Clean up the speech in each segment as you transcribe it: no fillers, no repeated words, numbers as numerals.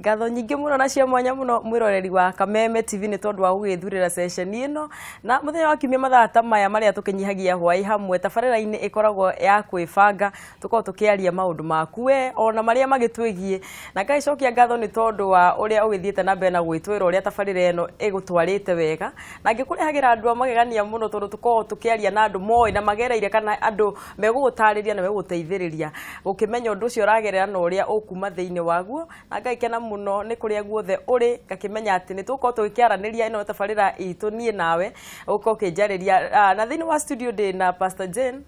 Ngatho nyingĩ mũno na cia mwanya mũno mwĩroreri wa Kameme TV nĩ tondũ wa gũgĩthurĩra session ĩno na mũthenya wa kiumia mathaa ta maya marĩa tũkĩnyihagia hwaĩ hamwe tabarĩra-inĩ ĩkoragwo ya kwĩbanga tũkoragwo tũkĩaria maũndũ maku we ona marĩa magĩtwĩgiĩ na ngagĩcokia ngatho nĩ tondũ wa ũrĩa ũgĩthiĩte na mbere na gwĩtwĩra ũrĩa tabarĩra ĩno ĩgũtwarĩte wega na ngĩkũrehagĩra andũ a magegania mũno tondũ tũkoragwo tũkĩaria na andũ moĩ na magereire kana andũ megũgũtarĩria na megũgũteithĩrĩria gũkĩmenya ũndũ ũcio ũragerera na ũrĩa ũkuma thĩinĩ waguo na ngagĩkena mũno nĩ kũrĩa guothe ũrĩ ngakĩmenya atĩ nĩ tũgũkorwo tũgĩkĩaranĩria ĩno tabarĩra itũ niĩ nawe ũkorwo ũkĩnjarĩria na thĩinĩ wa studio ndĩ na Pastor Jane,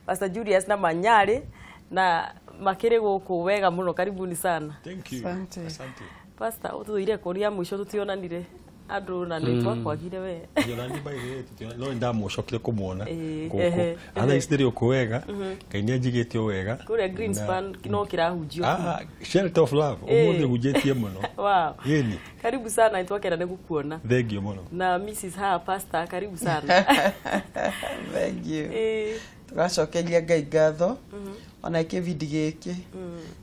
Pastor Julius na Manyari na makĩrĩ gũkũ wega mũno karibuni sana. Thank you. Asante. Asante. Pastor ũtũire kũria mũico tũtionanire andũ na nĩ twakwagire we. Yolandi by the way tutiona no ndamucokire kumuona Ĩĩ, gũkũ. ehe, Ana ici ndĩrĩ ũkũ wega. Ngai nĩ anjigĩte o wega. Kũrĩa Greenspan no kĩrahunjio. Ah, shelter of love. Ũmũthĩ hunjĩtie mũno. Wow. Yeni. Karibu sana nĩtwakena nĩ gũkuona. Thank you mũno. Na Mrs. Ha Pastor karibu sana. Thank you. Ĩĩ. Tũgacokeria Ngai ngatho ona kĩbindi gĩkĩ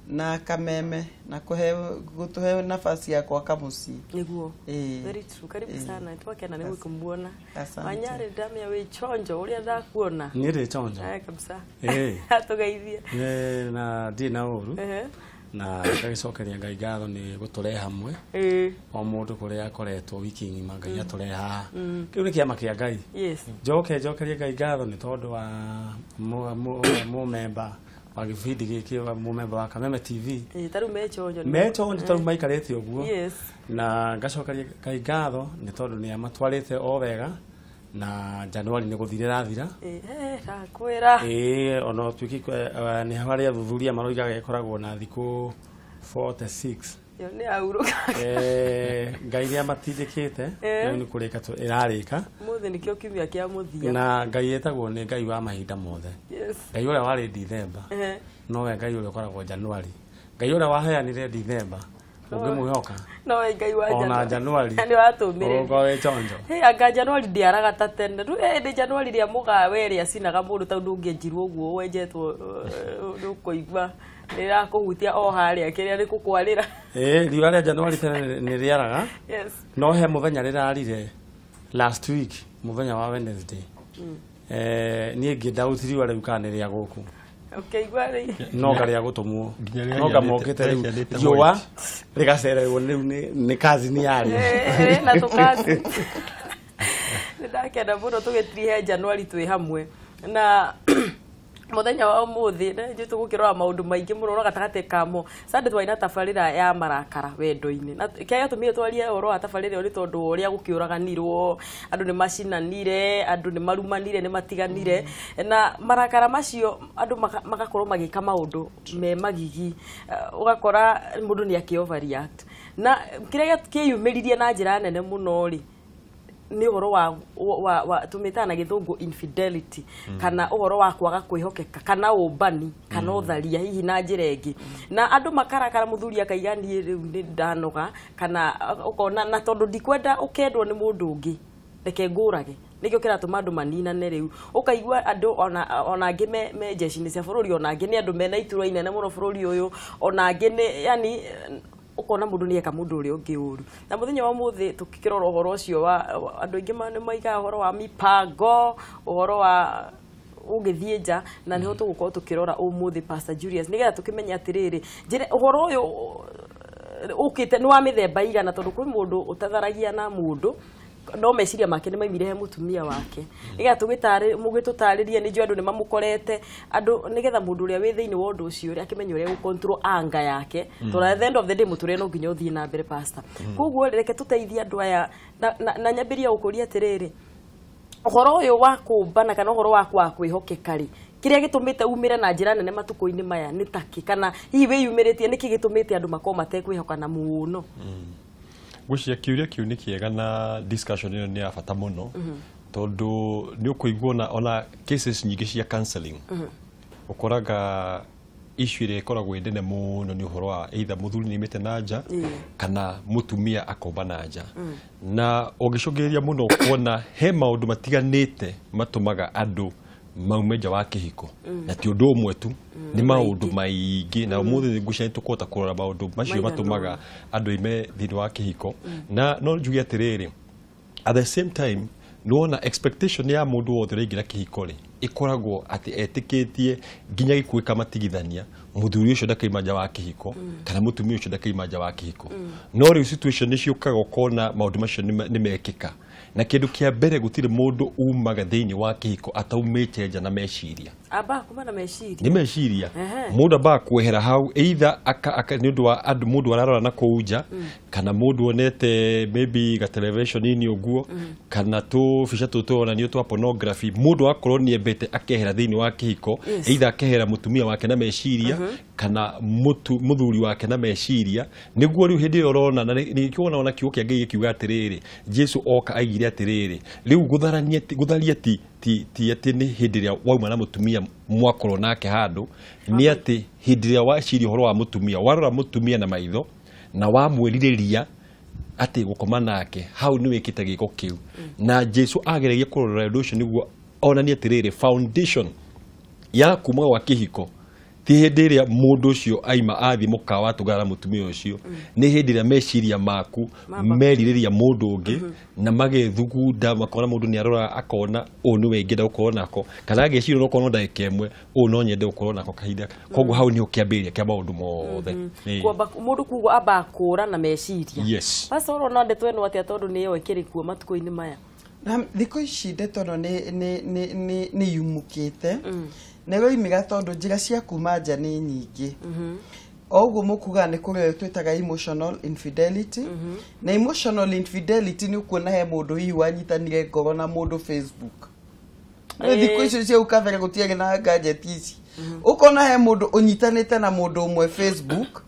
na Kameme na kũhe gũtũhe nafasi ya gwaka mũciĩ. Nĩguo. Ĩĩ. Very true. Karibu Ĩĩ. sana twakena nĩ gũkũmuona. Asante. Manyari ndamia wĩ chonjo ũrĩa ndakuona. Niĩ ndĩ chonjo. Aya kabisa. Ĩĩ. Tũgeithie. Nĩ na ndirĩ na ũru Ehe. na ngagĩcokeria Ngai ngatho nĩ gũtũrehe hamwe Ĩĩ. o mũndũ kũrĩa akoretwo wiki ng'ima Ngai atũrehe haha. Kĩu nĩ kĩama kĩa Ngai. Yes. Njoke njokerie Ngai ngatho nĩ tondũ wa mũmemba wa gĩbindi gĩkĩ wa mũmemba wa Kameme TV. Ĩĩ ta rĩu me chonjo. Me chonjo tondũ maikarĩte ũguo. Yes. Na ngacokeria Ngai ngatho nĩ tondũ nĩ amatwarĩte o wega na Januari nĩ gũthira ĩrathira. Ĩĩ, ndakwĩra. Ĩĩ ona ũtuĩke nĩ harĩa athuthuria maroigaga ĩkoragwo na thikũ 46. Ĩyo nĩ yaurũka. Ngai nĩ amatindĩkĩte Eh. rĩu nĩ kũrĩka ĩrarĩka Mũthĩ nĩkĩo kiumia kĩa mũthia. na Ngai etagwo nĩ Ngai wa mahinda mothe. Yes. Ngai ũrĩa warĩ Dithemba Ehe. nowe Ngai ũrĩa ũkoragwo Januari. Ngai ũrĩa waheanire Dithemba ũngĩmwĩhoka No Ngai wa ona Januari Nĩ watũmĩrĩria. ũgũkorwo wĩ chonjo. Hey, anga Januari ndĩaraga ta tene. Rĩu ĩndĩ Januari rĩa mũgawe ĩrĩa cinaga mũndũ tondũ ndũngĩenjirwo ũguo wenjetwo ndũkũigua rĩrakũhutia o harĩa kĩrĩa nĩ kũkwarĩra. Ĩĩ riũa rĩa Januari tene nĩ rĩaraga. Yes. No he mũthenya rĩrarire last week mũthenya wa Wednesday. Niĩ ngĩndauti riũa rĩu kana nĩ rĩa gũkũ Ũkĩigua rĩ. no nga rĩa gũtũmwo Nginya rĩrĩa no nga rĩanĩte- mokĩte rĩu rĩanĩte riũa white. rĩgacererwo rĩu nĩ cousin yarĩo. Ĩĩ, na tũkazi. Nĩ ndakena mũno tũgĩtirihe Januari twĩ hamwe na mũthenya wa ũmũthĩ nĩ tũgũkĩrora maũndũ maingĩ mũno no gatagatĩ kamo Sunday twarĩ na tabarĩra ya marakara wendo-inĩ na kĩrĩa gĩatũmire twarie ũhoro wa tabarĩra ĩyo nĩ tondũ wa ũrĩa gũkĩũraganirwo andũ nĩ macinanire andũ nĩ marumanire nĩ matiganire na marakara macio andũ magakorwo magĩka maũndũ me magigi. Ũgakora mũndũ nĩ akĩ overreact na kĩrĩa kĩyumĩririe na njĩra nene mũno rĩ nĩ ũhoro wa tũmĩtaga na gĩthũngũ infidelity kana ũhoro wa kwaga kwĩhokeka kana ũmbani kana ũtharia hihi na njĩra ĩngĩ na andũ makarakara mũthuri akaiga niĩ rĩu nĩ ndanoga kana ũkona na tondũ ndikwenda ũkendwo nĩ mũndũ ũngĩ reke ngũrage nĩkĩo kĩratũma andũ maninane rĩu ũkaigua andũ ona angĩ me jeshi-inĩ cia bũrũri ona angĩ nĩ andũ mena iturwa inene mũno bũrũri ũyũ ona angĩ nĩ yani ũkona mũndũ nĩ eka mũndũ ũrĩa ũngĩ ũru na mũthenya wa ũmũthĩ tũkĩrora ũhoro ũcio wa andũ aingĩ nĩ maigaga ũhoro wa mipango ũhoro wa ũgĩthiĩ nja na nĩho tũgũkorwo tũkĩrora ũmũthĩ Pastor Julius nĩgetha tũkĩmenye atĩrĩrĩ njĩra ũhoro ũyũ ũkĩte nĩ wa mĩthemba igana tondũ kwĩ mũndũ ũtatharagia na mũndũ no meciria make nĩ maimire he mũtumia wake nĩgetha mũgĩtũtarĩrie nĩ njũĩ andũ nĩ mamũkorete andũ nĩgetha mũndũ ũrĩa wĩ thĩinĩ wa ũndũ ũcio rĩ akĩmenye ũrĩa gũ-control anger yake tondũ at the end of the day mũtũrĩre no nginya ũthiĩ na mbere pastor. Koguo reke tũteithie andũ aya na nyambĩrĩrie gũkũria atĩrĩrĩ ũhoro ũyũ wa kũmbana kana ũhoro wa kwaga kwĩhokeka rĩ kĩrĩa gĩtũmĩte umĩre na njĩra nene matukũ-inĩ maya nĩ takĩ kana hihi wĩyumĩrĩtie nĩkĩ gĩtũmĩte andũ makorwo matekwĩhokana mũno? Ngwĩciria kĩũria kĩu nĩ kĩega na discussion ĩno nĩ ya bata mũno tondũ nĩ ũkũigua ona cases nyingĩ cia counseling ũkoraga issue ĩrĩa ĩkoragwo ĩ nene mũno nĩ ũhoro wa either mũthuri nĩ aimĩte na nja kana mũtumia akomba na nja na ũngĩcũngĩrĩria mũno kuona he maũndũ matiganĩte matũmaga andũ maume nja wa kĩhiko na ti ũndũ ũmwe tu. Nĩ maũndũ maingĩ, na ũmũthĩ ngwĩciria nĩ tũkũhota kũrora maũndũ macio Maigana matũmaga andũ aime thĩinĩ wa kĩhiko. Na no njuge atĩrĩrĩ, at the same time nĩwona expectation ya mũndũ wothe ũraingĩra kĩhiko rĩ, ĩkoragwo atĩ etĩkĩtie nginya gĩkuũ gĩkamatigithania, mũthuri ũcio ndakaima nja wa kĩhiko kana mũtumia ũcio ndakaima nja wa kĩhiko. No rĩu situation nĩ ciũkaga ũkona maũndũ macio nĩ mekĩka, na kĩndũ kĩa mbere, gũtirĩ mũndũ umaga thĩinĩ wa kĩhiko ataumĩte nja na meciria. Amba kuma na meciria. Nĩ meciria. Mũndũ ambaga kwehera hau either aka nĩ ũndũ wa andũ, mũndũ ararora na kũu nja, kana mũndũ onete maybe ga television-inĩ ũguo, kana tũbica tũtũ tũronanio twa pornography, mũndũ akorwo nĩ embete akehera thĩinĩ wa kĩhiko, either akehera mũtumia wake na meciria kana mũthuri wake na meciria, nĩguo rĩu hĩndĩ ĩyo ũrona na nĩkĩo ona kiugo kĩa Ngai gĩkiuga atĩrĩrĩ, Jesu oka aigire atĩrĩrĩ, rĩu gũtharania gũtharia ti atĩ nĩ hĩndĩ ĩrĩa wauma na mũtumia mwakorwo nake handũ, nĩ atĩ hĩndĩ ĩrĩa waciria ũhoro wa mũtumia, warora mũtumia na maitho na wamwĩrirĩria atĩ gũkoma nake, hau nĩ wĩkĩte gĩko kĩu. Na Jesu ageragia kũrora ũndũ ũcio nĩguo onanie atĩrĩrĩ, foundation ya kuma gwa kĩhiko ti hĩndĩ ĩrĩa mũndũ ũcio aima athiĩ mũkawa atũngana na mũtumia ũcio, nĩ hĩndĩ ĩrĩa meciria maku merirĩria mũndũ ũngĩ na magethugunda, makona mũndũ nĩ arora akona ũũ nĩwe ingĩenda gũkorwo nako, kana ageciria no korwo ndagĩka ĩmwe ũũ no nyende gũkorwo nako kahinda. Koguo hau nĩho kĩambĩrĩria kĩa maũndũ mothe. Ĩĩ. Kwamba mũndũ kuguo amba kũra na meciria. Yes. Pastor, ũrona ndeto ĩno atĩa, tondũ nĩyo ĩkĩrĩ kuo matukũ-inĩ maya? Na thikũ ici ndeto ĩno nĩ yumũkĩte na ĩroimĩra tondũ njĩra cia kuma nja nĩ nyingĩ. O ũguo mũkugaga nĩ kũrĩ ũyũ twĩtaga emotional infidelity, na emotional infidelity nĩ ũkuona he mũndũ hihi wanyitanire ngoro na mũndũ Facebook. Nĩ thikũ icio cia kabere gũtiarĩ na gadget ici, ũkona he mũndũ ũnyitanĩte na mũndũ ũmwe Facebook,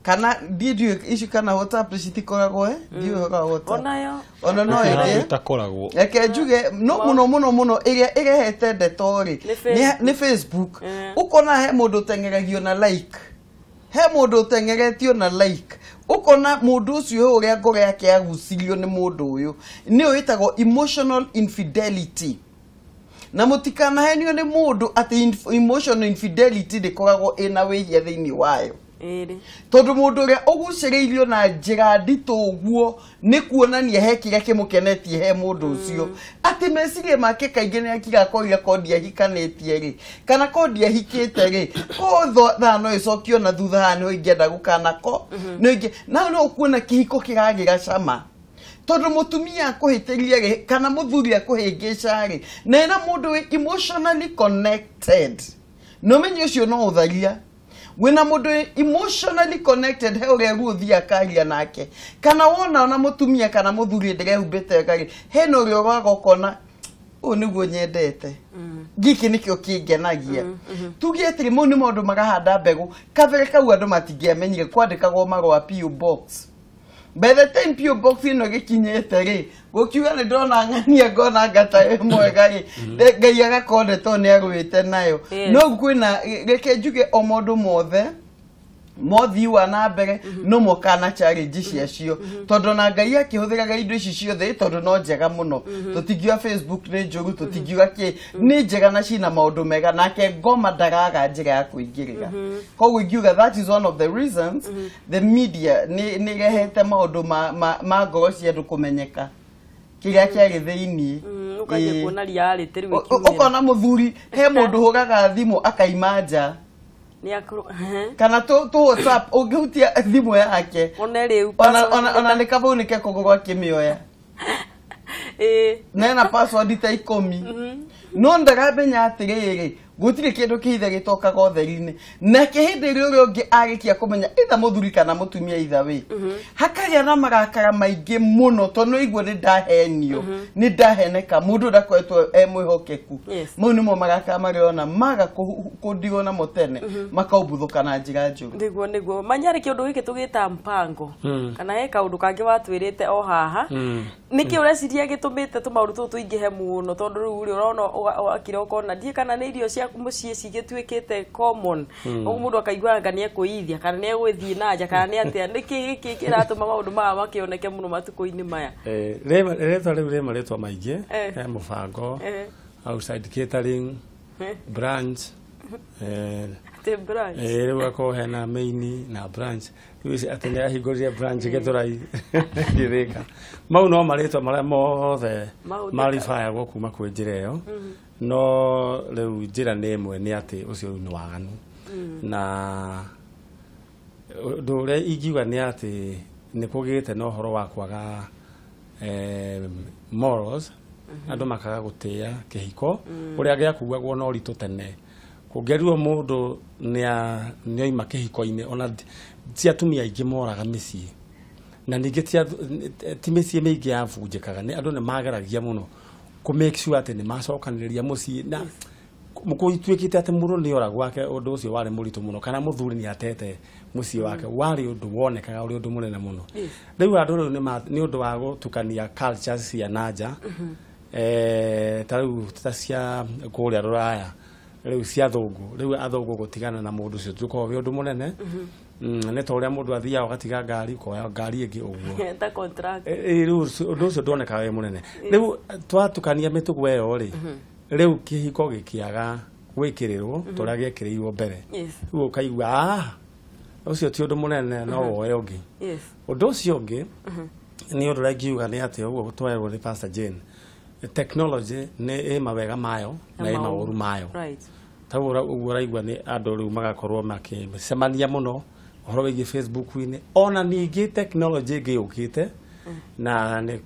kana ndiũĩ ici kana WhatsApp citikoragwo, ndiũĩ ũhoro wa WhatsApp. Onayo. Ona no ĩngĩ. Ĩtakoragwo. Reke njuge no mũno mũno mũno ĩrĩa ĩrehete ndeto rĩ Nĩ Facebook. Nĩ Facebook. Ũkona he mũndũ ũteng'eragio na like, he mũndũ ũteng'eretio na like, ũkona mũndũ ũcio ũrĩa ngoro yake yagucirio nĩ mũndũ ũyũ, nĩyo ĩtagwo emotional infidelity. Na mũtikanahenio nĩ mũndũ atĩ emotional infidelity ndĩkoragwo ĩna wĩhia thĩinĩ wayo, tondũ mũndũ ũrĩa ũgucĩrĩirio na njĩra nditũ ũguo nĩ kuonania he kĩrĩa kĩmũkenetie he mũndũ ũcio, atĩ meciria make kaingĩ nĩ akiga akoria ko ndiahikanĩtie rĩ kana ko ndiahikĩte rĩ, ko thaa no ĩcokio na thutha, haha nĩho ingĩenda gũkanako nĩ ingĩ na no ũkuona kĩhiko kĩragĩra cama, tondũ mũtumia akũhĩtĩria rĩ kana mũthuri akũhĩngĩca rĩ, na ĩna mũndũ wĩ emotionally connected, na ũmenye ũcio no ũtharia wĩna mũndũ wĩ emotionally connected, he ũrĩa ruo ũthiĩ akaria nake, kana wona ona mũtumia kana mũthuri ndĩrehumbĩte wega rĩ, hena ũrĩa ũroaga ũkona ũyũ nĩguo nyendete, gĩkĩ nĩkĩo kĩngenagia. Tuge atĩrĩ, mau nĩ maũndũ marahanda mbegũ. Kabere kau andũ matingĩamenyire, kwandĩkagwo marũa PO box. By the time PO box ĩno gĩkinyĩte rĩ, gũkiuga nĩ ndona ng'ania ngona ngata ĩ mwega rĩ, Ngai agakorwo ndeto nĩ arũĩte nayo. No kwĩna, reke njuge o maũndũ mothe mothii wa na mbere no mokaga na challenge ciacio, tondũ na Ngai akĩhũthĩraga indo ici ciothe, tondũ no njega mũno, tũtingiuga Facebook nĩ njũru, tũtingiuga kĩ, nĩ njega na cina maũndũ mega, nake ngoma ndaraga njĩra ya kũingĩrĩra. Koguo ingiuga that is one of the reasons the media nĩ ĩrehete maũndũ ma ngoro cia andũ kũmenyeka kĩrĩa kĩarĩ thĩiniĩ. Ũkanjia kuona reality rĩu ĩkiumĩra. Ũkona mũthuri, he mũndũ hũraga thimũ akaima nja Nĩ akũrũ kana tu WhatsApp ũngĩhutia thimũ yake, one rĩu ona nĩ kabau nĩ kekũgũrwo akĩmĩoya, na ena password ta 10, no ndaramenya atĩrĩrĩ, gũtirĩ kĩndũ kĩhithe gĩtokaga ũtheri-inĩ. Nake hĩndĩ ĩrĩa ũrĩa ũngĩ arĩkia kũmenya either mũthuri kana mũtumia, either way hakagĩa na marakara maingĩ mũno, tondũ nĩ aigua nĩ ndahenio, nĩ ndaheneka, mũndũ ndakoretwo e mwĩhokeku. Mau nĩmo marakara marĩa ona maga kũndigwo namo tene makaumbuthũka na njĩra njũru. Nĩguo manyarĩ kĩũndũ gĩkĩ tũgĩta mpango, kana he kaũndũ kangĩ watwĩrĩte o haha, nĩkĩ ũreciria gĩtũmĩte tũmaũndũ tũtũ tũingĩhe mũno? Tondũ rĩu rĩ ũrona wakira ũkona ndiĩ kana nĩ irio cia mũciĩ cigĩtuĩkĩte common ũguo, mũndũ akaigua anga nĩ ekũithia kana nĩ egũgĩthiĩ na nja kana nĩ atĩa, nĩkĩ gĩkĩ kĩratũma maũndũ maya makĩoneke mũno matukũ-inĩ maya? Rĩtwa rĩu rĩ marĩtwa maingĩ. He mũbango, outside catering, branch. Atĩ branch. Rĩu akorwo hena main na branch, rĩu ici atĩ nĩ ahingũrire branch Gĩthũrai Gĩthĩka. Mau no marĩtwa marĩa mothe Mahũthĩkaga. marifayagwo kuma kwĩ njĩra ĩyo, no rĩu njĩra nĩ ĩmwe, nĩ atĩ ũcio rĩu nĩ waganu. Na ũndũ ũrĩa ingiuga nĩ atĩ nĩ kũgĩte na ũhoro wa kwaga morals, andũ makaga gũtĩa kĩhiko ũrĩa gĩakuagwo na ũritũ tene. Kũngĩerirwo mũndũ nĩoima kĩhiko-inĩ, ona ti atumia aingĩ moraga mĩciĩ, na ningĩ ti mĩciĩ mĩingĩ yabunjĩkaga. Nĩ andũ nĩ mageragia mũno kũ make sure atĩ nĩ macokanĩrĩria mũciĩ, na gũtuĩkĩte atĩ mũndũ nĩ ora gwake, ũndũ ũcio warĩ mũritũ mũno, kana mũthuri nĩ atete mũciĩ wake, warĩ ũndũ wonekaga ũrĩ ũndũ mũnene mũno. Rĩu andũ rĩu nĩ ũndũ wa gũtukania cultures cia nanja, ta rĩu ta cia kũrĩa rũraya, rĩu cia athũngũ, rĩu athũngũ gũtigana na mũndũ ũcio tukorwo wĩ ũndũ mũnene. Nĩ ta ũrĩa mũndũ athiaga ũgatiga ngari, ũkoya ngari ĩngĩ ũguo. Ta contract. Rĩu ũndũ ũcio ndwonekaga wĩ mũnene. Rĩu twatukania mĩtugo ĩyo rĩ, rĩu kĩhiko gĩkĩaga gwĩkĩrĩrwo ta ũrĩa gĩekĩrĩirwo mbere. Rĩu ũkaigua, "Ah, ũcio ti ũndũ mũnene, no woe ũngĩ." Ũndũ ũcio ũngĩ nĩ ũndũ ũrĩa ingiuga nĩ atĩ ũguo twerwo nĩ Pastor Jane, technology nĩ ĩ mawega mayo na ĩ maũru mayo. Ta ũguo ũraigua nĩ andũ rĩu magakorwo makĩcemania mũno ũhoro wĩgiĩ Facebook-inĩ. Ona ningĩ technology ĩngĩ yũkĩte, na nĩ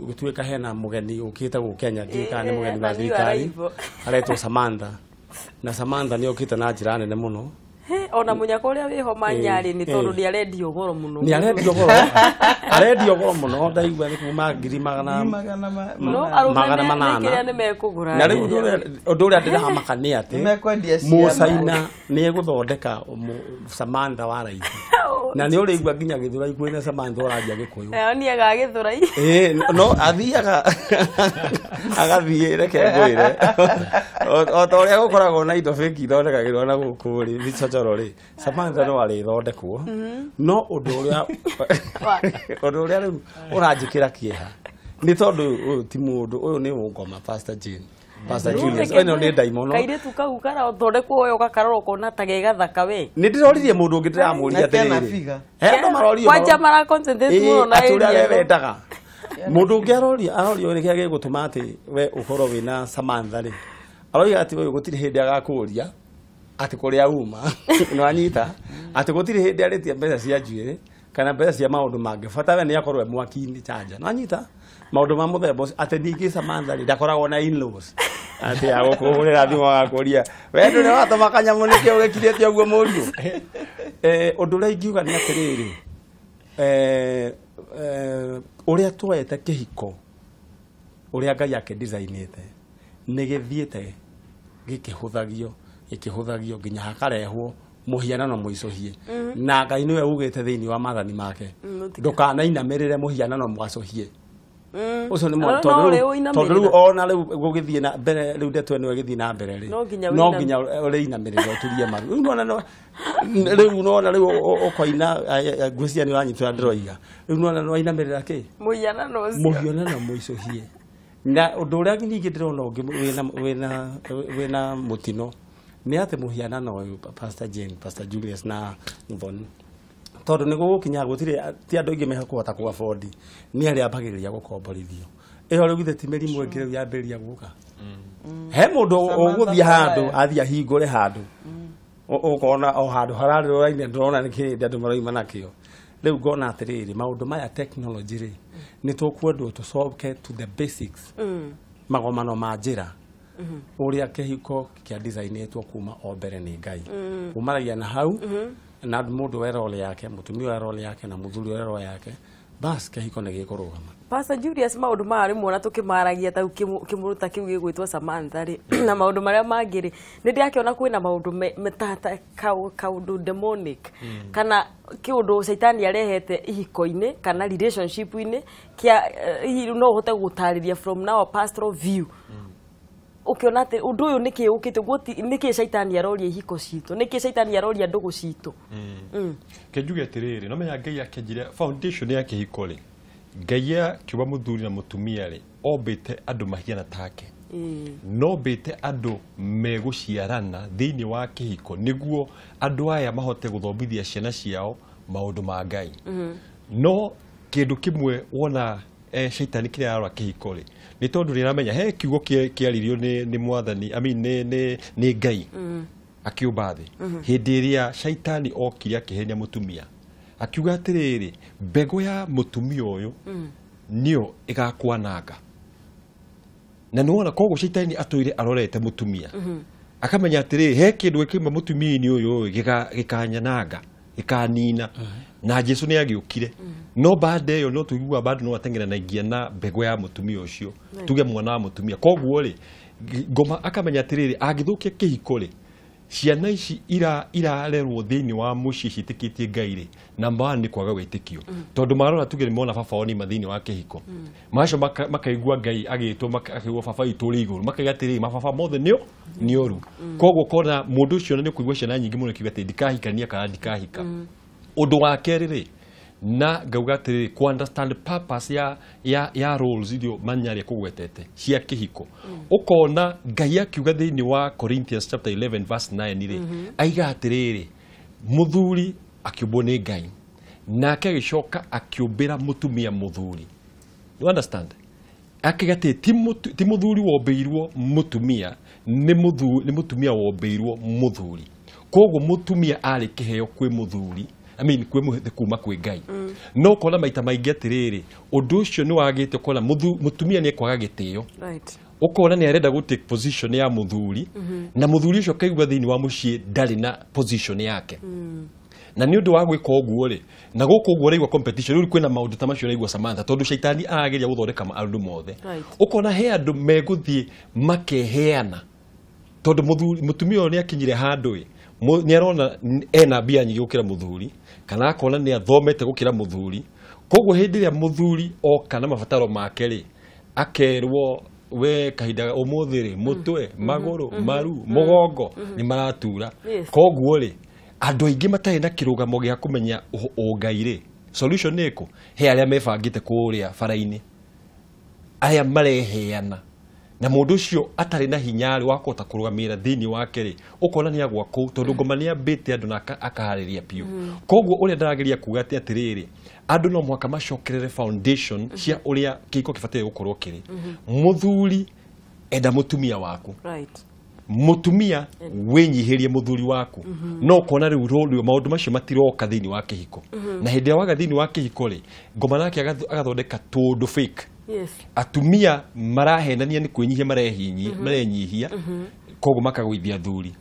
gũtuĩka hena mũgeni ũkĩte gũkũ Kenya, ndiũĩ kana nĩ mũgeni wa Na new thirikari, arrival. aretwo Samantha, na Samantha nĩ okĩte na njĩra nene mũno. He, ona mũnyaka ũrĩa wĩho manyarĩ nĩ tondũ nĩ arendio goro mũno. Nĩ arendio goro, arendio goro mũno. Ndaigua nĩ kuma ngiri magana Magana no manana. arũme magana nĩ manana. kĩrĩa nĩ mekũgũra. Na rĩu ũndũ ũrĩa ndĩramaka nĩ atĩ Nĩmekwendia ciana. Mũcaina nĩ egũthondeka Samantha wa raithi, na nĩ ũrĩigua nginya Gĩthũrai kwĩna Samantha ũraria Gĩkũyũ. Oniaga Gĩthũrai. Ĩĩ, no athiaga agathiĩ, reke ngwĩre, o ta ũrĩa gũkoragwo na indo fake ithondekagĩrwo na gũkũ rĩ, mĩcocoro rĩ, Samantha no arĩthondekwo. No ũndũ ũrĩa rĩu ũranjĩkĩra kĩeha nĩ tondũ ũyũ ti mũndũ, ũyũ nĩ ũngoma, Pastor Jane, Pastor Julius, ĩno nĩ ndaimono. Kairĩtu kau karathondekwo ũyũ ũgakarora ũkona ta ge gathaka we. Nĩ ndĩroririe mũndũ ũngĩ, ndĩramũria Na kena atĩrĩrĩ, figure. he andũ marorio Kwanja mara concentrate mũno na atĩ ũrĩa area we ĩno. wendaga. Mũndũ ũngĩ aroria, arorio nĩkĩrĩa gĩgũtũma atĩ we ũkorwo wĩna Samantha rĩ, aroiga atĩ ũyũ gũtirĩ hĩndĩ agakũria atĩ kũrĩa uma, nĩwanyita, atĩ gũtirĩ hĩndĩ arĩtie mbeca cia njuĩrĩ kana mbeca cia maũndũ mangĩ, bata we nĩ akorwo e mwaki-inĩ chanja, nĩwanyita, maũndũ ma mũthemba ũcio. Atĩ ningĩ Samantha rĩ, ndakoragwo na in-laws atĩ agũkũhũrĩra thimũ agakũria, "We ndũrĩ watũma kanyamũ, nĩkĩo ũgĩkirĩte ũguo mũriũ?" Ũndũ ũrĩa ingiuga nĩ atĩrĩrĩ, ũrĩa tuoete kĩhiko, ũrĩa Ngai akĩdesignĩte, nĩ gĩthiĩte gĩkĩhũthagio, gĩkĩhũthagio nginya hakarehwo mũhianano mũicũhie, na Ngai nĩwe ugĩte thĩinĩ wa maathani make, "Ndũkanainamĩrĩre mũhianano mwacũhie." Ũcio nĩ No, no, tondũ ũrĩ rĩu, tondũ rĩu ũinamĩrĩra. ona rĩu gũgĩthiĩ na mbere, rĩu ndeto ĩno ĩgĩthiĩ na mbere rĩ, No nginya no ũinam- nginya ũrĩinamĩrĩra ũturie maru. Rĩu nona rĩu nona rĩu ũkoina ngwĩciria nĩ ũranyita ũrĩa ndĩroiga. Rĩu nona nĩwainamĩrĩra kĩ? Mũhianano ũcio. Mũhianano mũicũhie. Na ũndũ ũrĩa ningĩ ndĩrona ũngĩ wĩna mũtino nĩ atĩ mũhianano ũyũ, Pastor Jane, Pastor Julius na Muthoni, tondũ nĩ gũgũkinya gũtirĩ, ti andũ aingĩ mekũhota kũ afford, nĩ arĩa ambagĩrĩria gũkomborithio ĩyo. Rĩu githĩ ti mĩrimũ ĩngĩ rĩu yambĩrĩria gũka? He mũndũ ũgũthiĩ handũ, athiĩ ahingũre handũ, ũkona o handũ hararĩ raini, ndĩrona nĩ kĩrĩndĩ andũ maroima nakĩo. Rĩu ngona atĩrĩrĩ, maũndũ maya technology rĩ, nĩ tũkwendwo tũcoke to the basics, magomano ma njĩra ũrĩa kĩhiko kĩa designĩtwo kuma o mbere nĩ Ngai, kumanagia na hau, na mũndũ we role yake, mũtumia we role yake, na mũthuri we role yake, bas kĩhiko nĩ gĩkũrũgama. Pastor Julius, maũndũ maya rĩmwe ona tũkĩmaragia ta kĩmũrũ ta kĩu gĩgwĩtwo Samantha rĩ, na maũndũ marĩa mangĩ rĩ, nĩ ndĩrakĩona kwĩna maũndũ ta kaũndũ demonic kana kĩũndũ caitani arehete ihiko-inĩ kana relationship-inĩ kĩa hihi no ũhote gũtarĩria from now a pastoral view, ũkĩona atĩ ũndũ ũyũ nĩkĩ ũkĩte nĩkĩ caitani aroria ihiko citũ, nĩkĩ caitani aroria ndũgũ citũ? Ke njuge atĩrĩrĩ, no menya Ngai akĩanjire foundation ya kĩhiko rĩ, Ngai akiuga mũthuri na mũtumia rĩ, ombĩte andũ mahiana take. No mbĩte andũ megũciarana thĩinĩ wa kĩhiko nĩguo andũ aya mahote gũthomithia ciana ciao maũndũ ma Ngai. No kĩndũ kĩmwe wona shaitani kĩrĩa arora kĩhiko rĩ, nĩ tondũ nĩaramenya he kiugo kĩaririo nĩ mwathani, I mean, nĩ Ngai akiũmba thĩ. Hĩndĩ ĩrĩa shaitani okire akĩhenia mũtumia, akiuga atĩrĩrĩ, mbegũ ya mũtumia ũyũ nĩyo ĩgakwananga. Na nĩwona koguo shaitani atũire arorete mũtumia, akamenya atĩrĩrĩ, he kĩndũ gĩkiuma mũtumia-inĩ ũyũ gĩkanyananga, gĩkanina. Na Jesu nĩ agĩũkire. No baada ĩyo no tũiguaga bado no ateng'eranagia na mbegũ ya mũtumia ũcio, tuge mwana wa mũtumia. Koguo rĩ, ngoma akamenya atĩrĩrĩ, angĩthũkia kĩhiko rĩ, ciana ici irarerwo thĩinĩ wa mũciĩ ciĩtĩkĩtie Ngai rĩ, namba one nĩ kwaga wĩtĩkio. Tondũ marora tuge nĩ mona baba wao nĩma thĩinĩ wa kĩhiko, macio makaigua Ngai agĩtwo, akaigua baba witũ ũrĩ igũrũ, makaiga atĩrĩrĩ, mababa mothe nĩ oru. Koguo kona mũndũ ũcio nĩ ũkũigua ciana nyingĩ mũno ikiuga atĩ ndikahikania kana ndikahika. Ũndũ wa kerĩ rĩ, na ngauga atĩrĩrĩ, ku understand purpose ya roles iria Manyari kũgwetete cia kĩhiko. Ũkona Ngai akiuga thĩinĩ wa Corinthians chapter 11 verse 9 rĩ, aiga atĩrĩrĩ, mũthuri akĩũmbwo nĩ Ngai, nake agĩcoka akĩũmbĩra mũtumia mũthuri. You understand? Akiuga atĩ ti mũthuri wombĩirwo mũtumia, nĩ mũtumia wombĩirwo mũthuri. Koguo mũtumia arĩ kĩheo kwĩ mũthuri, I mean, kwĩ kuma kwĩ Ngai. No kona maita maingĩ atĩrĩrĩ, ũndũ ũcio nĩ wagĩte ũkona mũtumia nĩ ekwaga gĩtĩo. Ũkona nĩ arenda gũ take position ya mũthuri, na mũthuri ũcio akaigua thĩinĩ wa mũciĩ ndarĩ na position yake. Na nĩ ũndũ wa gwĩka ũguo rĩ, na gũkũ ũguo ũraigua competition, rĩu kwĩna maũndũ ta macio ũraigua Samantha, tondũ shaitani arageria gũthondeka maũndũ mothe. Ũkona he andũ megũthiĩ makeheana, tondũ mũtumia ũyũ nĩ akinyire handũ ĩ, nĩ arona ena mbia nyingĩ gũkĩra mũthuri, kana akona nĩ athomete gũkĩra mũthuri. Koguo hĩndĩ ĩrĩa mũthuri oka na mabataro make rĩ, akerwo we kahinda ũmũthĩ rĩ, mũtwe, magũrũ, maru, mũgongo nĩ maratura. Koguo rĩ, andũ aingĩ matarĩ na kĩrũgamo gĩa kũmenya ũngai rĩ, solution nĩ ĩkũ? He arĩa mebangĩte kũrĩa bara-inĩ, arĩa mareheana, na mũndũ ũcio atarĩ na hinya rĩ wa kũhota kũrũgamĩrĩra thĩinĩ wake rĩ, ũkona nĩ agwa kũu, tondũ ngoma nĩ ambĩte andũ na akaharĩria biũ. Koguo ũrĩa ndarageria kuga atĩ atĩrĩrĩ, andũ no mũhaka macokerere foundation cia ũrĩa kĩhiko kĩbataire gũkorwo kĩrĩ. Mũthuri enda mũtumia waku, mũtumia wĩnyihĩrie mũthuri waku. No ũkona rĩu rũrũ maũndũ macio matiroka thĩinĩ wa kĩhiko. Na hĩndĩ ĩrĩa waga thĩinĩ wa kĩhiko rĩ, ngoma nake agathondeka tũndũ fake. Atumia marahenania nĩ kwĩnyihia marenyihia, koguo makagũithia thuri.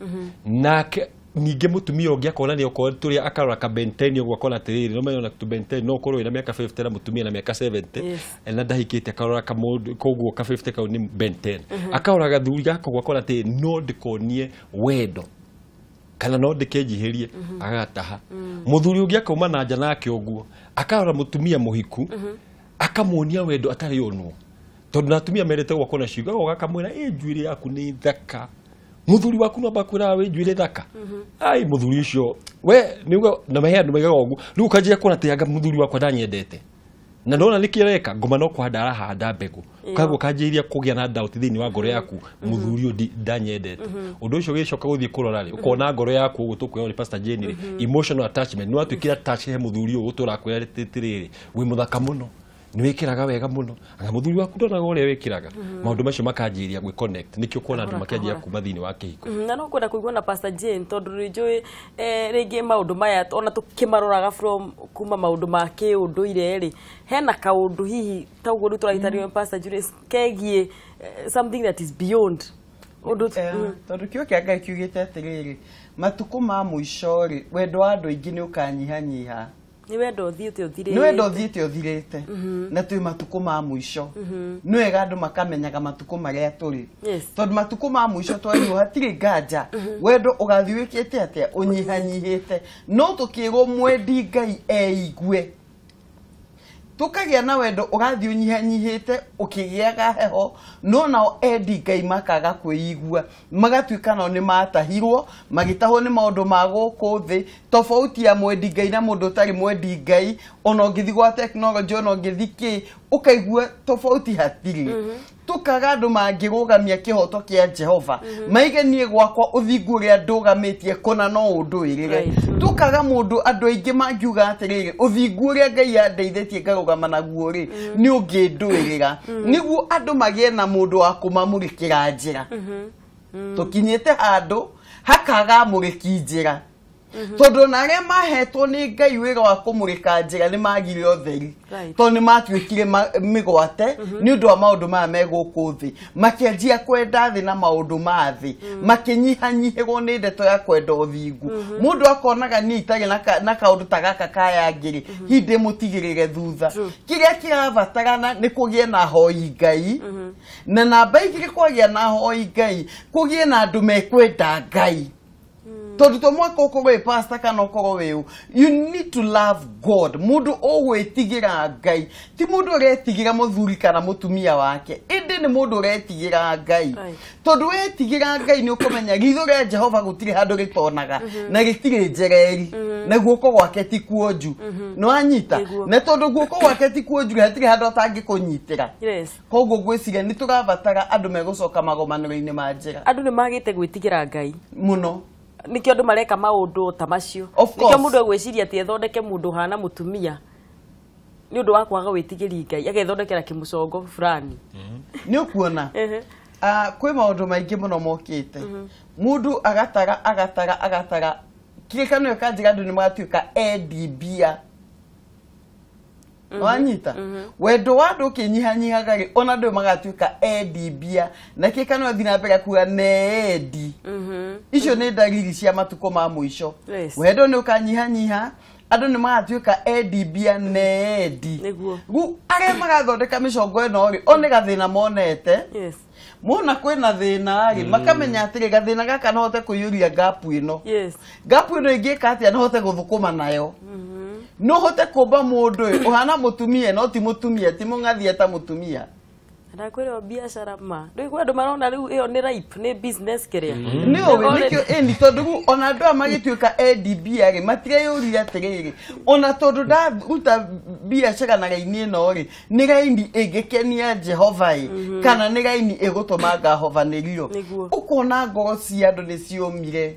Nake ningĩ mũtumia ũngĩ akona nĩ okorwo tũrĩa akarora ka Ben 10 ũguo akona atĩrĩrĩ, no mena tu Ben 10 no ũkorwo wĩna mĩaka 50 na mũtumia na mĩaka 70, na ndahikĩte, akarora kamũndũ koguo ka 50 kau nĩ Ben 10. Akarora gathuri gaka ũguo akona atĩrĩrĩ, no ndĩkonie wendo kana no ndĩkenjihĩrie, agataha. Mũthuri ũngĩ akauma na nja nake ũguo, akarora mũtumia mũhiku, akamuonia wendo atarĩ onwo, tondũ na atumia mendete gwakwo na ciugo, agoka akamwĩra ĩ njuĩrĩ yaku nĩ thaka. Mũthuri waku no akwĩraga wĩ njuĩrĩ thaka. Ai mũthuri ũcio we nĩuga, na he andũ maigaga ũguo. Rĩu ũkanjia kuona atĩ anga mũthuri wakwa ndanyendete, na ndona nĩkĩ areka, ngoma no kũhanda arahanda mbegũ. Koguo ũkanjĩrĩria kũgĩa na doubt thĩinĩ wa ngoro yaku, mũthuri ũyũ ndanyendete. Ũndũ ũcio ũgĩcoka gũthiĩ kũrora rĩ, ũkona ngoro yaku ũguo tũkwĩrwo nĩ Pastor Jane rĩ, emotional attachment nĩ watuĩkire attach he mũthuri ũyũ ũtũraga kwĩra atĩrĩrĩ, wĩ mũthaka mũno, nĩ wĩkĩraga wega mũno, anga mũthuri waku ndonaga ũrĩa wĩkĩraga. Maũndũ macio makanjĩrĩria gwĩ connect, nĩkĩo kuona andũ makĩanjia kuma thĩinĩ wa kĩhiko. Na no kwenda kũigua na Pastor Jane, tondũ nĩ njũĩ rĩngĩ maũndũ maya ona tũkĩmaroraga from kuma maũndũ ma kĩũndũire rĩ, hena kaũndũ hihi ta ũguo rĩu tũragĩtarĩrio Pastor Julius kegiĩ something that is beyond ũndũ. Tondũ kĩo kĩa Ngai kiugĩte atĩrĩrĩ, matukũ ma mũico rĩ, wendo wa andũ aingĩ nĩ ũkanyihanyiha. Nĩ wendo ũthiĩte ũthirĩte. Nĩ wendo ũthiĩte ũthirĩte, na twĩ matukũ ma mũico. Nĩ wega andũ makamenyaga matukũ marĩa tũrĩ, tondũ matukũ ma mũico twarirwo hatirĩ nganja wendo ũgathiĩ wĩkĩte atĩa, ũnyihanyihĩte. No tũkĩrwo mwendi Ngai eigue, tũkagĩa na wendo ũgathiĩ ũnyihanyihĩte ũkĩgĩaga heho, no nao endi Ngai makaga kwĩigua, magatuĩka nao nĩ matahirwo, magĩtahwo nĩ maũndũ ma gũkũ thĩ. Tofauti ya mwendi Ngai na mũndũ ũtarĩ mwendi Ngai, ona ũngĩthiĩ gwa tekinoronjĩ, ona ũngĩthiĩ kĩ, Ũkaigua tofauti hatirĩ. Tũkaga andũ mangĩrũgamia kĩhoto kĩa Jehova, maige niĩ gwakwa ũthingu ũrĩa ndũgamĩtie kũna no ũndũĩrĩre. Tũkaga mũndũ andũ aingĩ mangiuga atĩrĩrĩ, ũthingu ũrĩa Ngai andeithĩtie ngarũgama naguo rĩ, nĩ ũngĩndũĩrĩra, nĩguo andũ magĩe na mũndũ wa kũmamũrĩkĩra njĩra. Tũkinyĩte handũ hakaga mũrĩki njĩra, tondũ ona arĩa mahetwo nĩ Ngai wĩra wa kũmũrĩka njĩra nĩ magire ũtheri, tondũ nĩ matuĩkire mĩgwate nĩ ũndũ wa maũndũ maya me gũkũ thĩ, makĩanjia kwenda thĩ na maũndũ ma thĩ, makĩnyihanyihĩrwo nĩ ndeto ya kwenda ũthingu. Mũndũ akonaga niĩ itarĩ na kaũndũ ta gaka kayangĩrĩ, hihi ndĩmũtigĩrĩre thutha. Kĩrĩa kĩrabatarana nĩ kũgĩe na hoi Ngai, na namba igĩrĩ kwagĩa na hoi Ngai, kũgĩe na andũ mekwenda Ngai. Tondũ to mwaka ũkorwo wĩ pastor kana ũkorwo wĩ ũ, you need to love God. Mũndũ ũgwĩtigĩra Ngai ti mũndũ ũretigĩra mũthuri kana mũtumia wake, ĩndĩ nĩ mũndũ ũretigĩra Ngai. Tondũ wetigĩra Ngai nĩ ũkũmenya ritho rĩa Jehova gũtirĩ handũ rĩtonaga na rĩtirĩ njereri, na guoko gwake ti kuonju. Nĩ wanyita? Na tondũ guoko gwake ti kuonju hatirĩ handũ atangĩkũnyitĩra. Koguo ngwĩciria nĩ tũrabatara andũ megũcoka magomanĩro-inĩ ma njĩra. Andũ nĩ magĩte gwĩtigĩra Ngai mũno, nikio andũ mareka maũndũ ta macio. Nikio mũndũ egwĩciria atĩ ethondeke mũndũ hana mũtumia nĩ ũndũ wa kwaga wĩtigĩri Ngai, agethondekera kĩmũcongo fulani. Nĩ ũkuona kwĩ maũndũ maingĩ mũno mokĩte, mũndũ agatara agatara agatara kĩrĩkanĩro kanjĩra andũ nĩ magatuĩka endi mbia. Wanyita? Wendo wa andũ ũkĩnyihanyihaga rĩ, ona andũ magatuĩka endi mbia, na kĩrĩkanĩro thiĩ na mbere kuga neendi. Icio nĩ ndariri cia matukũ ma mũico. Wendo nĩ ũkanyihanyiha, andũ nĩ magatuĩka endi mbia neendi. Rĩu arĩa marathondeka mĩcongo ĩno rĩ, o nĩ gathĩna monete. Mona kwĩna thĩna rĩ, makamenya atĩrĩ, gathĩna gaka no hote kũiyũria ngapu ĩno. Ngapu ĩno ĩngĩka atĩa no hote gũthũkũma nayo. No hote kũmba mũndũ ĩ, ũhana mũtumia no ti mũtumia, ti mũng'athia ta mũtumia. Ndakwĩrwo biacara ma rĩu kwĩ andũ marona rĩu ĩyo nĩ ripe, nĩ business kĩrĩa. Nĩ ũĩ nĩkĩo ĩni, tondũ rĩu ona andũ aya magĩtuĩka endi mbia rĩ, matireyũria atĩrĩrĩ, ona tondũ ndaruta biacara na raini ĩno rĩ, nĩ raini ĩngĩkenia Jehova ĩ, kana nĩ raini ĩgũtũma ngahovanĩrio. Ũkona ngoro cia andũ nĩ ciũmire,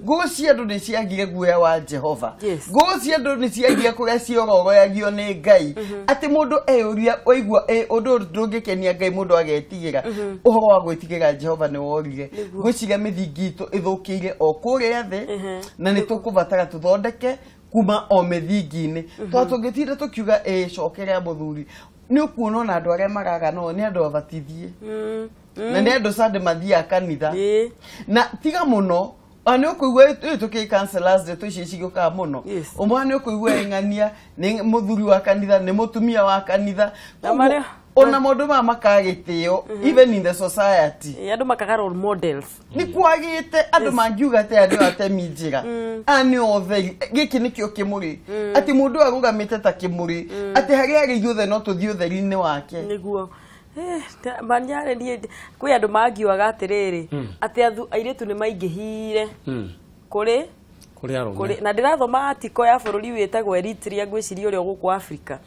ngoro cia andũ nĩ ciagire guoya wa Jehova, ngoro cia andũ nĩ ciagire kũrĩa ciororoyagio nĩ Ngai, atĩ mũndũ eyũria waigua ũndũ ndũngĩkenia Ngai mũndũ agetigĩra. Ũhoro wa gwĩtigĩra Jehova nĩ worire. Ngwĩciria mĩthingi itũ ĩthũkĩire o kũrĩa thĩ, na nĩ tũkũbatara tũthondeke kuma o mĩthingi-inĩ. Tondũ tũngĩtinda tũkiuga ĩ cokerea mũthuri, nĩ ũkuona ona andũ arĩa maraga no nĩ andũ abatithie, na nĩ andũ Sunday mathiaga kanitha, na tiga mũno ona nĩ ũkũigua ĩ tũkĩ counselors ndeto ici cigĩũkaga mũno. Ũmwe nĩ ũkũigua ĩng'ania nĩ mũthuri wa kanitha, nĩ mũtumia wa kanitha. Ona maũndũ maya makagĩtĩo even in the society. Andũ makaga role models. Nĩ kwagĩte andũ mangiuga atĩ aya nĩo atemi njĩra, aya nĩo ũtheri, gĩkĩ nĩkĩo kĩmũrĩ, atĩ mũndũ arũgamĩte ta kĩmũrĩ, atĩ harĩa arĩ ithuothe no tũthiĩ ũtheri-inĩ wake. Nĩguo. Manyarĩ niĩ kwĩ andũ mangiugaga atĩrĩrĩ, atĩ airĩtu nĩ maingĩhire kũrĩ arũme. Na ndĩrathoma article ya bũrũri wĩtagwo Eritrea, ngwĩciria ũrĩa gũkũ Africa.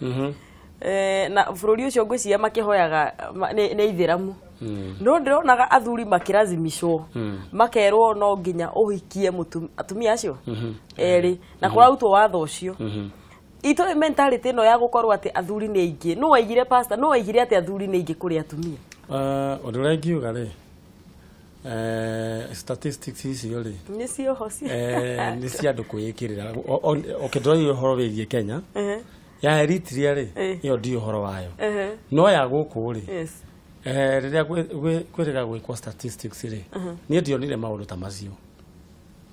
Na bũrũri ũcio ngwĩciria makĩhoyaga nĩ ithĩramu. No ndĩronaga athuri makĩracimicwo, makerwo no nginya ũhikie atumia acio erĩ, na kũrarutwo watho ũcio. Itũ mentality ĩno ya gũkorwo atĩ athuri nĩ aingĩ, no waigire pastor, no waigire atĩ athuri nĩ aingĩ kũrĩ atumia. Ũndũ ũrĩa ingiuga rĩ, statistics icio rĩ nĩ cioho nĩ cia andũ kwĩĩkĩrĩra. Okay, ndĩroria ũhoro wĩgiĩ Kenya. Ya Eritrea rĩ, ĩyo ndiũĩ ũhoro wayo. No ya gũkũ rĩ, rĩrĩa kwĩrĩga gwĩkwo statistics rĩ, niĩ ndionire maũndũ ta macio.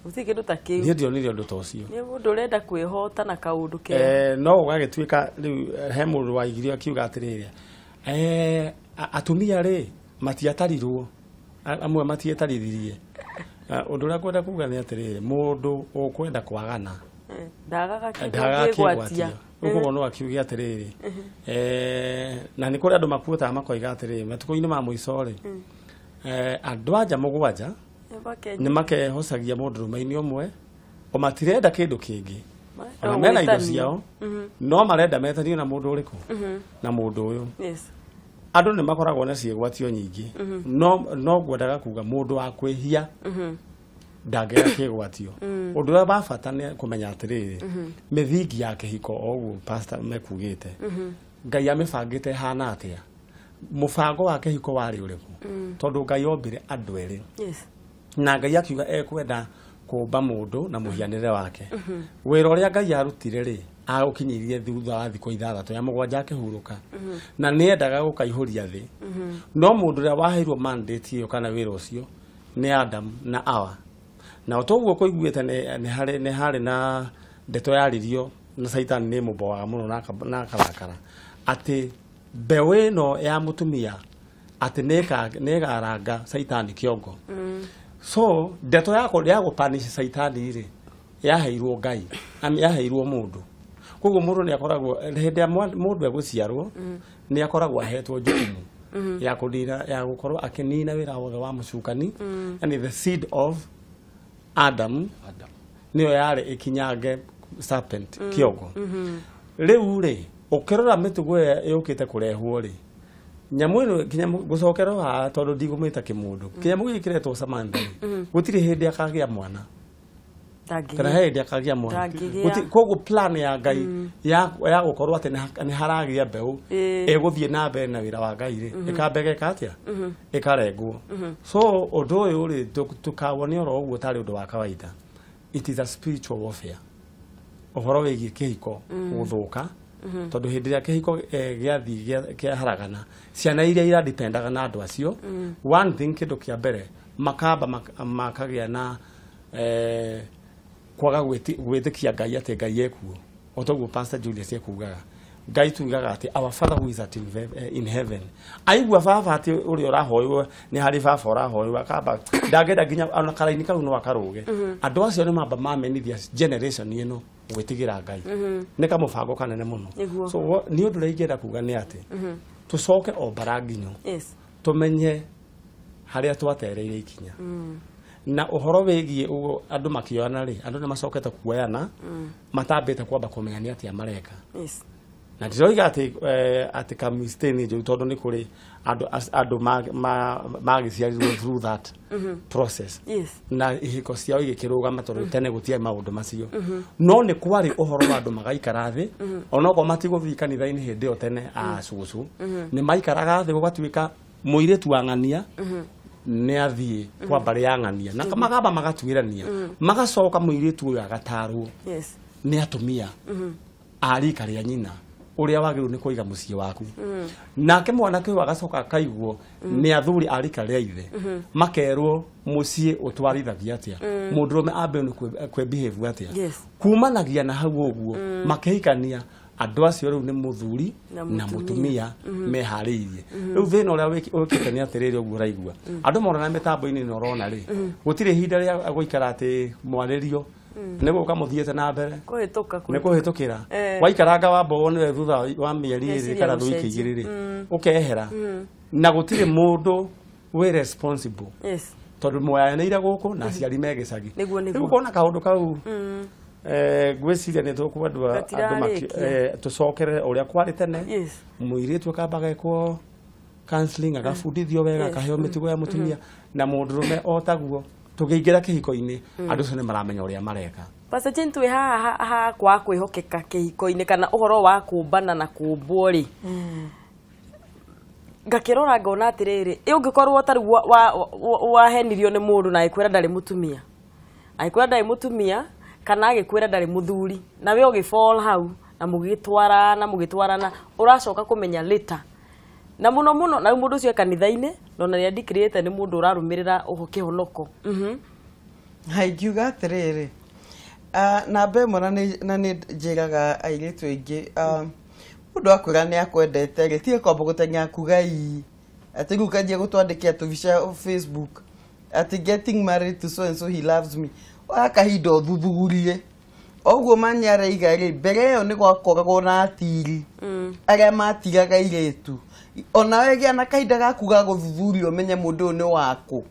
Gũtirĩ kĩndũ ta kĩu. Niĩ ndionire ũndũ ta ũcio. Nĩ mũndũ ũrenda kwĩhota na kaũndũ kega. No ũgagĩtuĩka rĩu he mũndũ waigire akiuga atĩrĩrĩ, atumia rĩ matiatarirwo, amwe matietarĩririe. Ũndũ ũrĩa ngwenda kuga nĩ atĩrĩrĩ, mũndũ ũkwenda kwagana ndagaga kĩndũ kĩgwatia. Ũguo no akiuge atĩrĩrĩ, na nĩ kũrĩ andũ makuotaga makoiga atĩrĩrĩ, matukũ-inĩ ma mũico rĩ, andũ anja mũgwanja nĩ makehocagia mũndũrũme-inĩ ũmwe, o matirenda kĩndũ kĩngĩ. Ona mena indo ciao no marenda metanio na mũndũ ũrĩkũ na mũndũ ũyũ. Yes. Andũ nĩ makoragwo na ciĩgwatio nyingĩ no ngwendaga kuga mũndũ wa kwĩhia ndangĩaga kĩgwatio. Ũndũ ũrĩa wa bata nĩ kũmenya atĩrĩrĩ, mĩthingi ya kĩhiko o ũguo pastor mekugĩte, Ngai amĩbangĩte ĩhana atĩa? Mũbango wa kĩhiko warĩ ũrĩkũ? Tondũ Ngai ombire andũ erĩ. Yes. Na Ngai akiuga ekwenda kũmba mũndũ na mũhianĩre wake. Wĩra ũrĩa Ngai arutire rĩ, agũkinyirie thutha wa thikũ 6 ya 7 akĩhurũka. Na nĩendaga gũkaihũria thĩ. No mũndũ ũrĩa waheirwo mandate ĩyo kana wĩra ũcio nĩ Adam na Hawa. Na ũtoguo kũiguĩte nĩ harĩ na ndeto yaririo na Saitani nĩ mũmboaga mũno na akarakara atĩ mbeũ ĩno ya mũtumia atĩ nĩĩkaranga Saitani kĩongo. So ndeto ya gũpanish Saitani rĩ yaheirwo Ngai, yaheirwo mũndũ. Koguo mũndũ nĩ akoragwo hĩndĩ ya mũndũ egũciarwo nĩ akoragwo ahetwo jukumu ya kũnina, ya gũkorwo akĩnina wĩra wothe wa mũcukani, yani the seed of Adam nĩyo yarĩ ĩkinyange serpent kĩongo. Rĩu rĩ ũkĩrora mĩtugo ĩrĩa yũkĩte kũrehwo rĩ, nyamũ ĩno nginya gũcokerwo haha tondũ ndigũmĩta kĩmũndũ, kĩnyamũ gĩkĩ kĩretwo Samantha rĩ, gũtirĩ hĩndĩ akagĩa mwana kana he hĩndĩ akagĩa mwana. Koguo plan ya Ngai ya gũkorwo atĩ nĩ haragĩa mbeũ ĩgũthiĩ na mbere na wĩra wa Ngai rĩ, ĩkambegeka atĩa? Ĩkarengwo. So ũndũ ũyũ rĩ tũkawone oro ũguo tarĩ ũndũ wa kawaida. It is a spiritual warfare. Ũhoro wĩgiĩ kĩhiko gũthũka, tondũ hĩndĩ ĩrĩa kĩhiko gĩathiĩ kĩaharagana, ciana iria iradipendaga na andũ acio, one thing kĩndũ kĩa mbere makamba makagĩa na kwaga gwĩtĩkia Ngai atĩ Ngai ekuo. O toguo Pastor Julius ekugaga, Ngai tugaga atĩ our Father who is at in heaven. Aigua baba atĩ ũrĩa ũrahoywo nĩ harĩ baba ũrahoywo akamba ndangĩenda nginya ona karaini kau no akarũge. Andũ acio nĩ mamba mamenithia generation ĩno gwĩtigĩra Ngai. Nĩ kamũbango kanene mũno. So nĩ ũndũ ũrĩa ingĩenda kuga nĩ atĩ tũcoke o mbara nginyo. Yes. Tũmenye harĩa twatereire ikinya. Na ũhoro wĩgiĩ ũguo andũ makĩoyana rĩ, andũ nĩ macokete kuoyana matambĩte kwamba kũmenya nĩ atĩa mareka. Yes. Na ndiroiga atĩ atĩ kamistake nĩ njũru tondũ nĩ kũrĩ andũ magĩciarirwo through that process. Yes. Na ihiko ciao igĩkĩrũgama tondũ tene gũtiarĩ maũndũ macio. No nĩ kwarĩ ũhoro wa andũ magaikara thĩ, onokorwo matigũthiĩ kanitha-inĩ hĩndĩ ĩyo tene a cũcũ, nĩ maikaraga thĩ gũgatuĩka mũirĩtu wa ng'ania nĩ athiĩ kwa mbarĩ ya ng'ania na magamba magatuĩrania, magacoka mũirĩtu ũyũ agatarwo. Yes. nĩ atumia a rika rĩa nyina ũrĩa wagĩrĩirwo nĩ kũiga mũciĩ waku. Nake mwanake ũyũ agacoka akaiguo nĩ athuri a rika rĩa ithe, makerwo mũciĩ ũtwarithagia atĩa, mũndũrũme ambe nĩ kwĩ behave atĩa. Kumanagia na hau ũguo makĩhikania andũ acio rĩu nĩ mũthuri na na mũtumia mũtumia meharĩirie. Rĩu thĩna ũrĩa wĩkĩte nĩ atĩrĩrĩ, ũguo ũraigua andũ morana mĩtambo-inĩ na ũrona rĩ, gũtirĩ ihinda rĩa gũikara atĩ mwarĩrio nĩ gũka mũthiĩte na mbere kũhĩtũka nĩ kũhĩtũkĩra. Waikaranga wamba wone thutha wa mĩeri 2 Meciria kana wiki gũcenjia. 2 rĩ, ũkehera na gũtirĩ mũndũ wĩ responsible tondũ mwayanĩire gũkũ na aciari me gĩcagi. Nĩguo. Rĩu ũkona kaũndũ kau, ngwĩciria nĩ tũkwendwa andũ Gatirarĩkia. tũcokere ũrĩa kwarĩ tene. Mũirĩtu akamba agekwo counseling, agabundithio wega, akaheo mĩtugo ya mũtumia, na mũndũrũme o taguo. Tũngĩingĩra kĩhiko-inĩ, andũ acio nĩ maramenya ũrĩa mareka. Pastor Jane, twĩ haha ha kwaga kwĩhokeka kĩhiko-inĩ kana ũhoro wa kũmbana na kũmbwo rĩ, ngakĩrora ngona atĩrĩrĩ, ĩ ũngĩkorwo ta rĩu wahenirio nĩ mũndũ na agĩkwĩra ndarĩ mũtumia, agĩkwĩra ndarĩ mũtumia kana agĩkwĩra ndarĩ mũthuri, na we ũgĩ fall hau na mũgĩtwarana mũgĩtwarana, ũracoka kũmenya later na mũno mũno na rĩu mũndũ ũcio e kanitha-inĩ na ona nĩ andikĩrĩte nĩ mũndũ ũrarũmĩrĩra ũho kĩhonoko. Ingiuga atĩrĩrĩ, namba ĩmwe na nĩ njĩraga airĩtu aingĩ, mũndũ akwĩra nĩ akwendete rĩ, tiga kwamba gũteng'era kuga ii atĩ rĩu kanjia gũtwandĩkĩra tũbica Facebook atĩ getting married to so and so, he loves me. Oya kahinda ũthuthurie oguo mani araiga rĩ, mbere ĩyo nĩ gwakoragwo na atiri arĩa matigaga airĩtu. Onawe gĩa na kahinda gaku ga gũthuthuria ũmenye mũndũ ũyũ nĩ wakũ,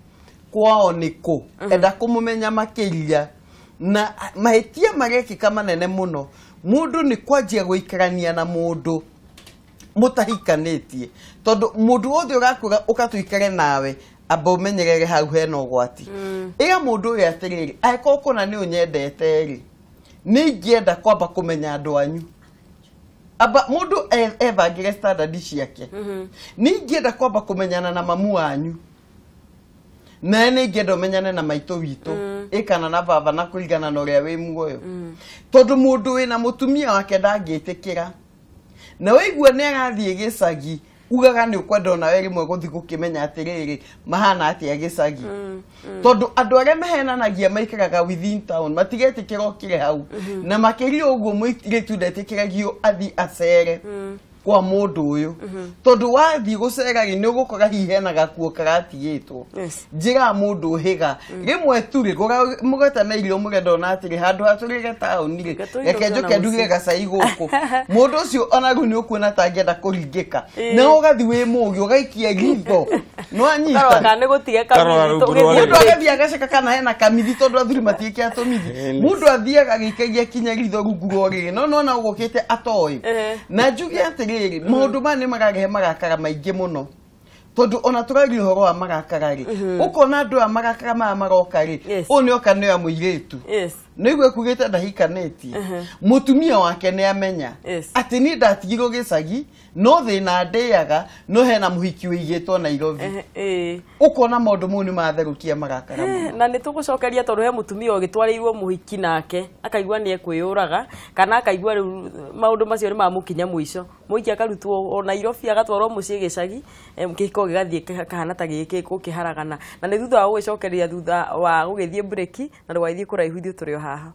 kwao nĩ kũ, enda kũmũmenya makĩria. Na mahĩtia marekĩka manene mũno, mũndũ nĩ kwanjia gũikarania na mũndũ mũtahikanĩtie, tondũ mũndũ wothe ũrakwĩra ũka tũikare nawe, amba ũmenyerere hau hena ũgwati. Ĩra mũndũ ũyũ atĩrĩrĩ, angĩkorwo kũna nĩ ũnyendete rĩ, nĩ ingĩenda kwamba kũmenya andũ anyu. Amba mũndũ ebangĩre standard ciake. Nĩ ingĩenda kwamba kũmenyana na mamu wanyu, nawe nĩ ingĩenda ũmenyane na maitũ witũ ĩkana na baba, na kũringana na ũrĩa wĩ muoyo, tondũ mũndũ wĩna mũtumia wake ndangĩtĩkĩra. Na waigua nĩ arathiĩ gĩcagi, ugaga nĩ ũkwenda onawe rĩmwe gũthiĩ gũkĩmenya atĩrĩrĩ, mahana atĩa gĩcagi, tondũ andũ arĩa mahenanagia maikaraga within town, matigetĩkĩra okire hau. Na makĩria ũguo, mũirĩtu ndetĩkĩragio athiĩ acere kwa mũndũ ũyũ, tondũ wathiĩ gũcera rĩ, nĩ ũgũkora hihi hena gakuo karatigĩtwo. Njĩraga mũndũ ũhĩga rĩmwe tu rĩ, gũra mũgate na irio mũrenda, ona atĩrĩ, handũ ha tũrĩre taũni rĩ, Reke tũinũke reke njũke na nduge mũciĩ. gacai gũkũ. Mũndũ ũcio ona rĩu nĩ ũkuona ta angĩenda kũringĩka, Ĩĩ. na ũgathiĩ wĩ mũgĩ ũgaikia ritho nĩwanyita. Karora kana nĩ gũtige Karora kamithi rungu rwa tũgĩthiĩ Mũndũ agathiĩ agaceka kana hena kamithi, tondũ athuri matiĩkĩra tũmithi. Ĩni. Mũndũ athiaga agĩikagia kinya ritho rungu rwa ũrĩrĩ, no nona ũgũkĩte atoĩ. Na njuge atĩrĩrĩ, maũndũ maya nĩ mararehe marakara maingĩ mũno, tondũ ona tũraria ũhoro wa marakara rĩ, ũkona andũ aya marakara maya maroka rĩ, ũyũ nĩ oka nĩ oya mũirĩtu, nĩguo ekugĩte ndahikanĩtie, mũtumia wake nĩ amenya atĩ niĩ ndatigirwo gĩcagi, no thĩna ndĩaga, no hena mũhiki wĩigĩtwo Nairobi. Ũkona maũndũ mau nĩ matherũkia marakara mũno. Na nä tå gå cokeria, tondå he mũtumia ũgĩtwarĩirwo mũhiki nake akaigua nĩ ekwĩyũraga, kana akaigua rĩu maũndũ macio nĩ mamũkinya mũico. Mũhiki akarutwo o Nairobi agatwarwo mũciĩ gĩcagi, kĩhiko gĩgathiĩ kahana ta gĩkĩ gũkĩharagana. Na nĩ thutha wa gũgĩcokeria, thutha wa gũgĩthiĩ breki, na ndũgagĩthiĩ kũraihu, ithuĩ tũrĩ o haha.